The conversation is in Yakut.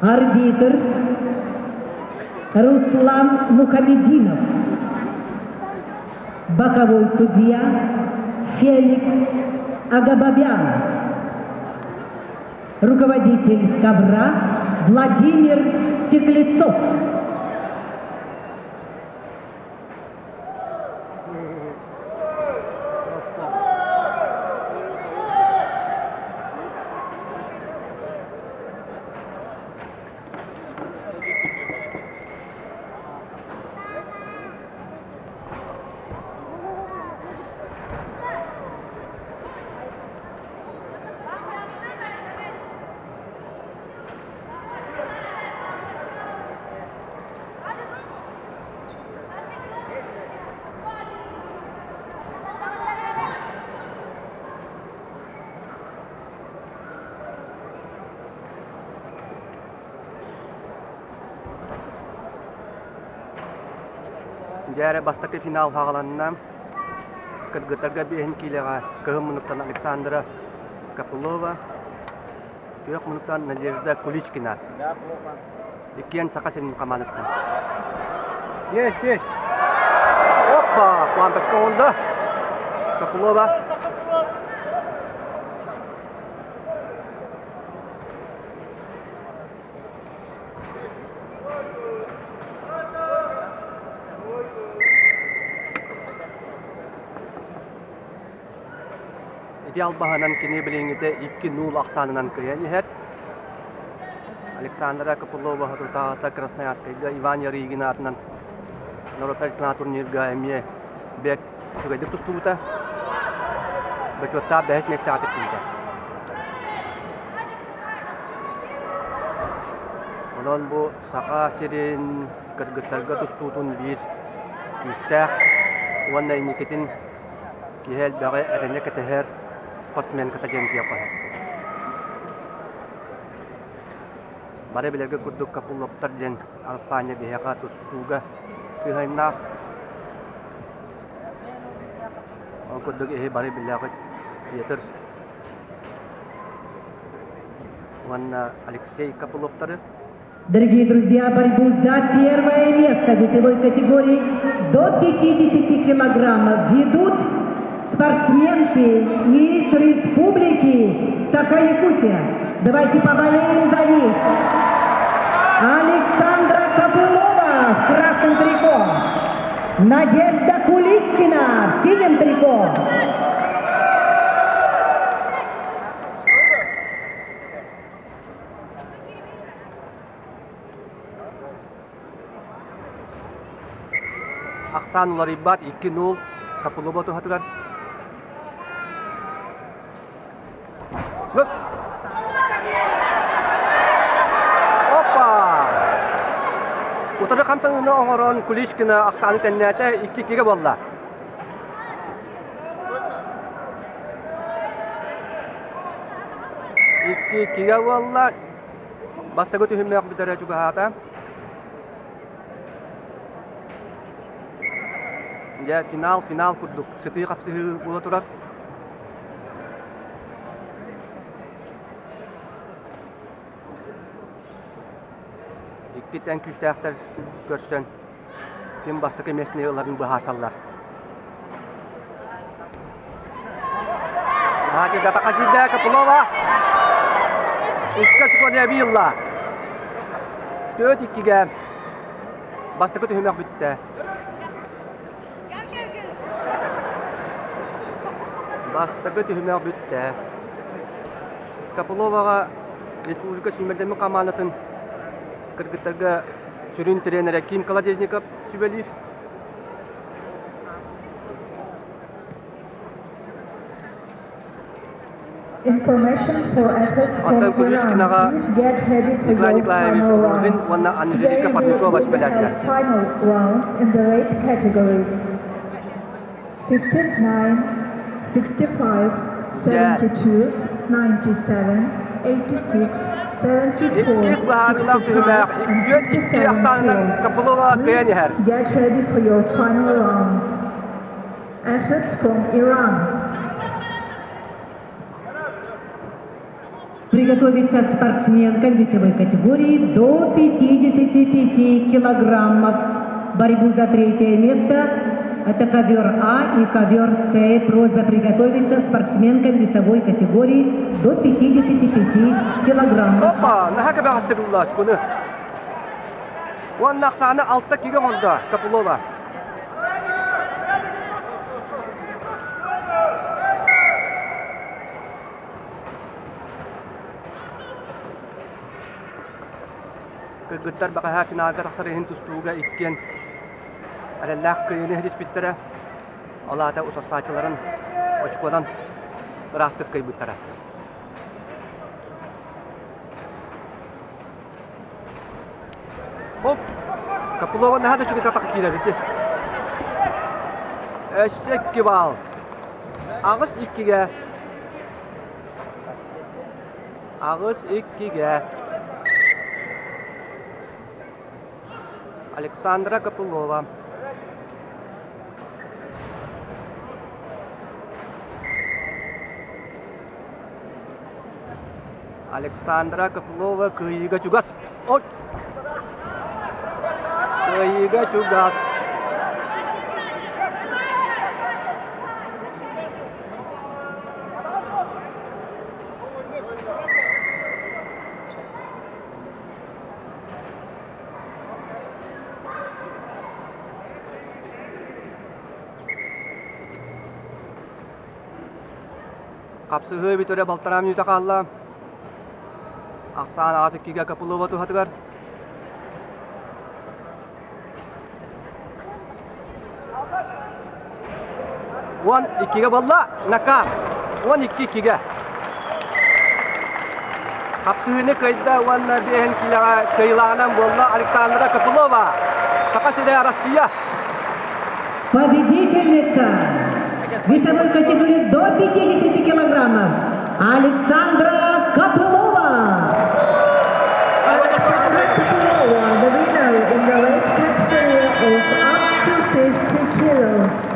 Арбитр Руслан Мухамединов. Боковой судья Феликс Агабабян. Руководитель ковра Владимир Секлецов. Дьэ эрэ бастакы финал саҕаланна. Кыргыттарга биэһин киилэҕэ кыһын муннуктан Александра Копылова, күөх муннуктан Надежда Куличкина. Иккиэн Саха сирин хамаандаттан. Есть, есть. Опа! Лампочка уолда. Копылова. Ити албаһынан кини билиҥҥитэ 2-0 ахсаанынан кыайан иһэр. Александра Копылова соторутааҕыта Красноярскайга Иван Ярыгин аатынан норуоттар турнирга эмиэ бэрт үчүгэйдик тустубута. Бочуоттаах бэһис миэстэҕэ тиксибитэ. Онон бу Саха сирин кыргыттарга тустуутун биир күүстээх уонна инникитин киһи элбэҕи эрэнэ кэтэһэр спортсменката диэн диэххэ сөп. Бары билэргэ курдук Копыловтар диэн араспаанньа биһиэхэ тустууга сыһыаннаах. Ол курдук иһи бары билэҕит Петр уонна Алексей Копыловтары. Дорогие друзья, борьбу за первое место весовой категории до 50 килограммов ведут спортсменки из Республики Саха-Якутия. Давайте поболеем за них. Александра Копылова в красном трико. Надежда Куличкина в синем трико. Ахсаан уларыйбат 2-0 Копылова туһатыгар. Опа! Утары хамсаныыны оҥорон Куличкина ахсааны тэннээтэ 2-2-гэ буолла. Иккигэ буолла. Бастакы түһүмэх бүтэрэ чугаһаата. Дьэ, финал, финал курдук сытыы хапсыһыы буола турар. Икки тэҥ күүстээхтэр көрсөн ким бастакы миэстэни ыларын быһаарсаллар. Атака киирдэ Копылова. Икки очконы эбии ылла. Төрт иккигэ бастакы түһүмэх бүттэ. Бастакы түһүмэх бүттэ. Копыловаҕа республика сүүмэрдэммит хамаандатын кыргыттарга сүрүн тренерэ Ким Колодезников сүбэлиир. Information for athletes from Оттон Куличкинаҕа Iran. Please get ready for Николай your Николаевич final Рожин rounds. уонна Анжелика Today we Парникова will сүбэлээтилэр. held final rounds in the weight categories 59, 65, 72, 97, 86, 74, Иккис быһаарыылаах 65 түһүмэх and иккиэн икки 57 ахсаанынан kilos. Копылова кыайан Please иһэр. get ready for your final rounds. Athletes from Iran. Приготовиться спортсменкам весовой категории до 55 килограммов. Борьбу за третье место – это ковер А и ковер С. Просьба приготовиться спортсменкам весовой категории до 55 килограммов. Опа, наһаа кэбэҕэстик ылла очкону. Уонна ахсааны алта кигэ оҥордо Копылова. Кыргыттар бэҕэһээ финалга тахсар иһин тустууга иккиэн эрэллээх кыайыыны иһитиспиттэрэ. Ол аата утарсааччыларын очконан ыраастык кыайбыттара. Хоп! Копылова наһаа да үчүгэй атака киирэр ити. Өссө икки баал. Аҕыс иккигэ. Аҕыс иккигэ. Александра Копылова. Александра Копылова кыайыыга чугас. Ой! Кыайыыга чугас. Хапсыһыы бүтэрэ балтараа мүнүүтэ хаалла. Ахсаан аҕас иккигэ Копылова туһатыгар. 12-гэ буолла. Нака. 12 иккигэ. Хапсыһыыны кыайда уонна биэһин киилэҕэ кыайыылааҕынан буолла Александра Копылова. Саха сирэ Россия. Победительница весовой категории до 50 килограммов Александра Копылова. Alexandra Kopylova, the winner in the weight category of up to 50 kilos.